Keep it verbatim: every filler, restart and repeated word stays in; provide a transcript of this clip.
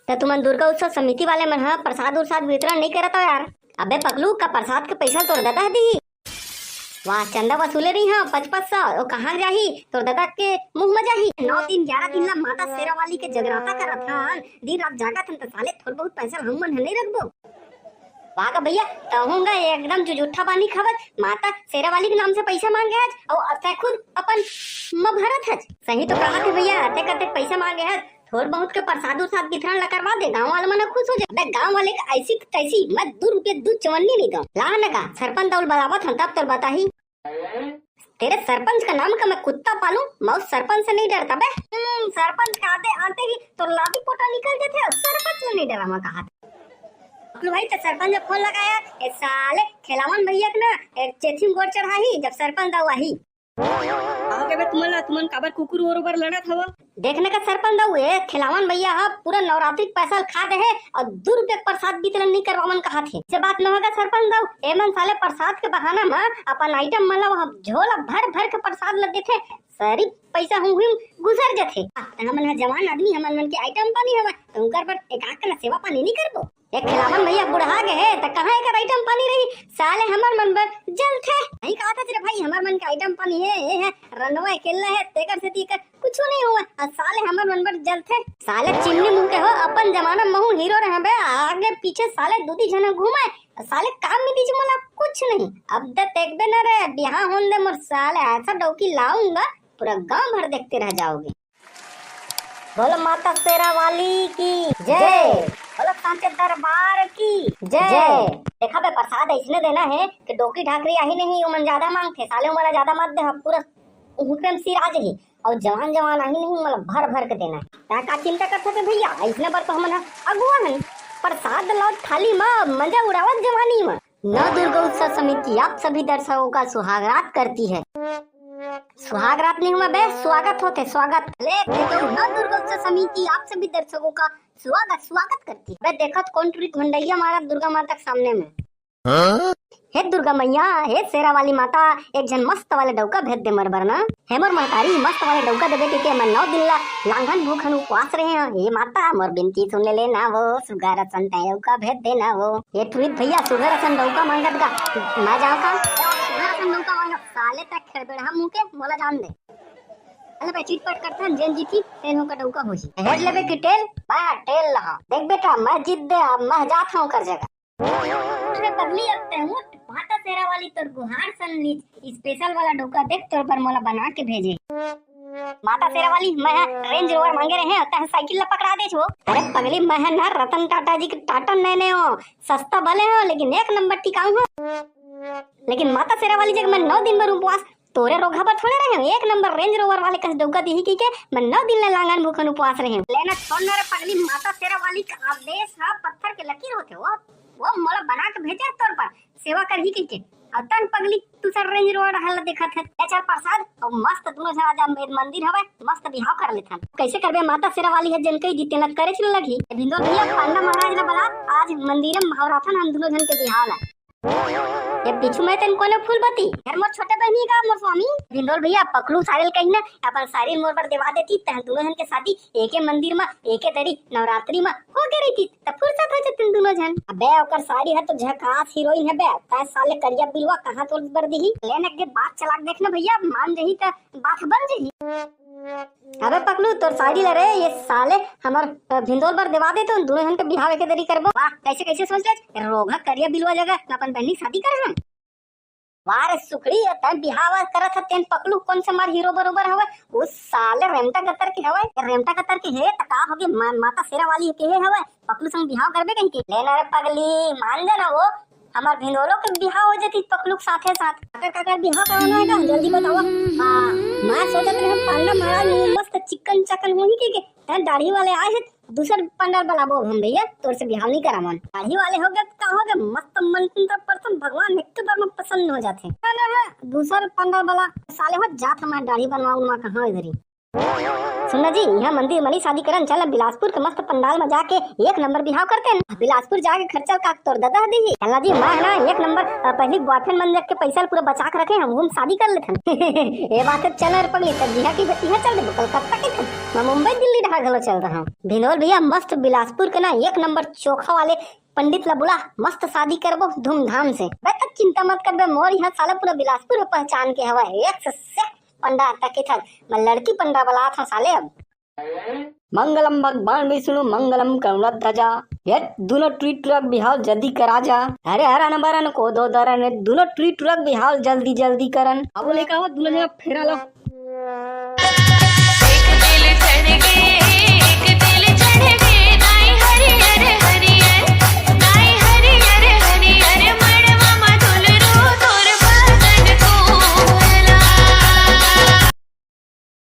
त तुमन दुर्गा उत्सव समिति वाले मन ह प्रसाद उरसाद वितरण नइ करत हो यार। अबे पगलू, का प्रसाद के पैसा तोर ददा ह दिही? वाह, चंदा वसूले रही हाँ पच पच सौ, ओ कहाँ जाही? तोर ददा के मुंह म जाही। नौ दिन ग्यारह दिन ला माता शेरा वाली के जगराता करत हन, दिन रात जागत हन, त साले थोर बहुत पैसा हमन ह नइ रखबो? वाह का भैया, तहूँ गा एकदम जुजुट्ठा बानी खावत, माता शेरा वाली के नाम से पैसा मांगे हच, अउ तैं खुद अपन म भरत हच। सही तो कहा थे भैया, अतेक अतेक पैसा मांगे हच, थोर बहुत के प्रसाद उरसाद वितरण ला करवा दे, गांव वाला मन खुश हो जाए। अबे गांव वाले के ऐसी तैसी, मैं दू रुपये दू चवन्नी नहीं दूं। ला न गा, सरपंच दउल बलावत हन, तब तोर बताही। तेरे सरपंच का नाम का मैं कुत्ता पालूं, मैं उस सरपंच से नहीं डरता बे। हम्म, सरपंच का आते, आते ही तो लादी पोटा निकल जाते, और सरपंच से नहीं डरा मैं कहा। पकलू भाई, तो सरपंच ने फोन लगाया, ए साले खेलावन भैया के ना, ए चेथिम गोड़ चढ़ाही, जब सरपंच दाऊ आही। कहा के बे तुमन ला, तुमन काबर कुकुर ओर बर लड़त हव? देखने का सरपंच दाऊ, ए खेलावन भैया ह पूरा नवरात्रि के पैसा ल खा दे हे और दू रुपया के प्रसाद वितरण नहीं करवावन कहा थे। से बात न होगा सरपंच दाऊ, एमन साले प्रसाद के बहाना म अपन आइटम मन ला वहाँ झोला भर भर के प्रसाद ल देथे, सारी पैसा हुम हुम गुजर जथे। त हमन ह जवान आदमी, हमन मन के आइटम पानी हवय, त उनकर बर एक आध कना सेवा पानी नहीं करबो? एक खिलावन भैया बुढ़ा गए हे, त कहाँ एकर आइटम पानी रही? साले हमर मन बर जलथे। नहीं कहा था रे भाई, हमर मन के आइटम पानी हे, ये हे, रंडवा अकेला हे, तेकर सेती एकर कुछु नहीं हुआ। और साले हमर मन बर जलथे। साले चिमनी मुंह के हो, अपन जमाना महू हीरो रहे बे, आगे पीछे साले दूधी झन घूमे। और साले काम में दीजिए मोला कुछ नहीं। अब दे देखबे ना रे, बिहाव होन दे मोर साले, ऐसा डौकी लाऊंगा, पूरा गांव भर देखते रह जाओगे। बोलो माता शेरा वाली की जय। बोलो सांचे दरबार की जय। देखा बे, प्रसाद ऐसने देना है कि डोकी ढाकरी आही नहीं, ओमन ज्यादा मांगथे, साले ओमन ला ज्यादा मत दे, पूरा हुकरम सिर आ जाही। और जवान जवान आही नहीं, ओमन ला भर भर के देना है। तैं का चिंता करत हस भैया, ऐसने बर तो हमन ह अगुआ हन। प्रसाद लाओ थाली म, मजा उड़ावत जवानी म। नव दुर्गोत्सव समिति आप सभी दर्शकों का सुहागरात करती है। सुहागरात नहीं हुआ बे, स्वागत होथे, स्वागत। ले, देखो, नव दुर्गोत्सव समिति आप सभी दर्शकों का स्वागत, स्वागत करती है। बे, देखत कौन टुरी घोंडैया मारा दुर्गा माता के सामने में। हाँ? हे दुर्गा मैया, हे शेरा वाली माता, एक झन मस्त वाले डौका भेज दे मोर बर ना। हे मोर महतारी, मस्त वाले डौका देबे कहिके मैं नौ दिन ला लांघन भूखन उपवास रहे हंव। हे माता, मोर बिनती सुन ले ना वो, सुघर असन तैं डौका भेज दे ना वो। ये टुरी भैया, सुघर असन डौका मांगत गा, मैं जांव का? सुघर असन डौका मांगत, साले तैं खेड़बेड़हा मुंह के, मोला जान दे। अले बे, चिटपट करथन, जेन जीती, तेन ओकर डौका होही। हेड लेबे की टेल? मैं टेल लहा। देख बेटा, मैं जीत दे, अब मैं जात हंव ओकर जगह। अरे पगली, अब तैं उठ, माता शेरा वाली तोर गुहार सन लीच, स्पेशल वाला डौका देख तोर बर मोला बना के भेजे। माता शेरा वाली, मैं ह रेंज रोवर मांगे रहे हंव, तैं साइकिल ला पकड़ा देच वो। अरे पगली, मैं ह ना रतन टाटा जी के टाटा नैनो हंव, सस्ता भले हंव लेकिन एक नंबर टिकाऊ हंव। लेकिन माता शेरा वाली जग मैं नौ दिन बर उपवास तोरे रोगहा बर थोड़े रहे हंव, एक नंबर रेंज रोवर वाले कस डौका दिही कहिके मैं नौ दिन ले लांगन भूखन उपवास रहे हंव। लेना छोड़ ना रे पगली, माता शेरा वाली का आदेश ह पत्थर के लकीर होथे। वो, वो मोला बना के भेजे तोर बर, सेवा करही कहिके। अउ तैं पगली दूसर रेंज रोवर हला देखत हस। ले चल प्रसाद, अउ मस्त दुनो झन आज मंदिर हवय, मस्त बिहाव कर लेथन। कैसे करबे, माता शेरा वाली ह जेन कहि दी तेला करेच ल लगही। भिंदोल भैया, पांडा महाराज ला बला, आज मंदिर म भवराथन हम दुनो झन के बिहाव ला। ये पीछू में तेन कोने फूल बती? यार मोर छोटे बहिनी का मोर स्वामी। भिंदोल भैया, पकलू सारे ल कही ना, अपन सारी ल मोर बर देवा देती, तहन दुनो झन के शादी एके मंदिर म, एके दरी नवरात्रि म होके रहितिस, त फुर्सत हो जतिन दुनो झन। अबे ओकर सारी ह तो झकास हीरोइन हे बे, तैं साले करिया बिलवा कहाँ तोर बर दिही? लेन एक बात चला के देख ना भैया, मान जही त बात बन जही। अबे पकलू, तोर साड़ी ला रे, ये साले हमर, अ, भिंदोल बर देवा दे, तो दुनो झन के बिहाव एके दरी करबो। वाह, कैसे, कैसे सोच ले? रोगहा करिया बिलवा जगह मैं अपन बहनी शादी कर हम। वाह रे सुखड़ी, तैं बिहाव करत ह, तेन पकलू कोन से मार हीरो बरोबर हवय? उस साले रेमटा गतर के हवय, रेमटा गतर के हे, त का होगे, मा-, माता शेरा वाली के हे हवय, पकलू संग बिहाव करबे कहिके। ले ना रे पगली, मान जा ना वो, हमर भिंदोलो के बिहाव हो जतिस पकलू के साथे साथ। काकर काकर बिहाव कराना हे का? जल्दी बतावा। हाँ, मैं सोचत रहे पांडा महाराज में मस्त चिकन चकन होही के, के। तैं दाढ़ी वाले आए हे, दूसर पंडा बलाबो हम भैया, तोर से बिहाव नहीं करावन। दाढ़ी वाले हो गए त का हो गए, मस्त मन सुंदर परसन भगवान एक बार में पसंद हो जाथे। ना, ना, ना, दूसर पंडा बला साले हो जात, मैं दाढ़ी बनवा उनवा कहाँ इधर ही। सुन ना जी, इहाँ मंदिर म नइ शादी करन, चल ना बिलासपुर के मस्त पंडाल म जाके एक नंबर बिहाव करतेन। बिलासपुर जाके खर्चा का तोर ददा दीही। चल ना जी, मैं ना एक नंबर, अ, पहिली boyfriend मन देख के पैसा ल पूरा बचा के रखे हँव, हम शादी कर लेथन। ए बात हे, चल रे पगली, त जिहाँ कहिबे तिहाँ चल देबो, कलकत्ता कहिथन, मैं मुंबई दिल्ली डहार घलो चल देहँव। भिनोल भैया, मस्त बिलासपुर के ना एक नंबर चोखा वाले पंडित ला बुला, मस्त शादी करबो धूमधाम से। बे, त चिंता मत कर बे, मोर इहाँ साला पूरा बिलासपुर म पहचान के हवय, एक से एक पंडा तक के थक, मैं लड़की पंडा बलात हँव साले अब। मंगलम भगवान विष्णु मंगलम करुणाध्वजा। ये दुनो टुरी टुरा के बिहाव जल्दी करा जा। हरे हरन बरन कोदो दरन, ये दुनो टुरी टुरा के बिहाव जल्दी जल्दी करन। अब बोले का हो, दुनो जगह फेरा लो।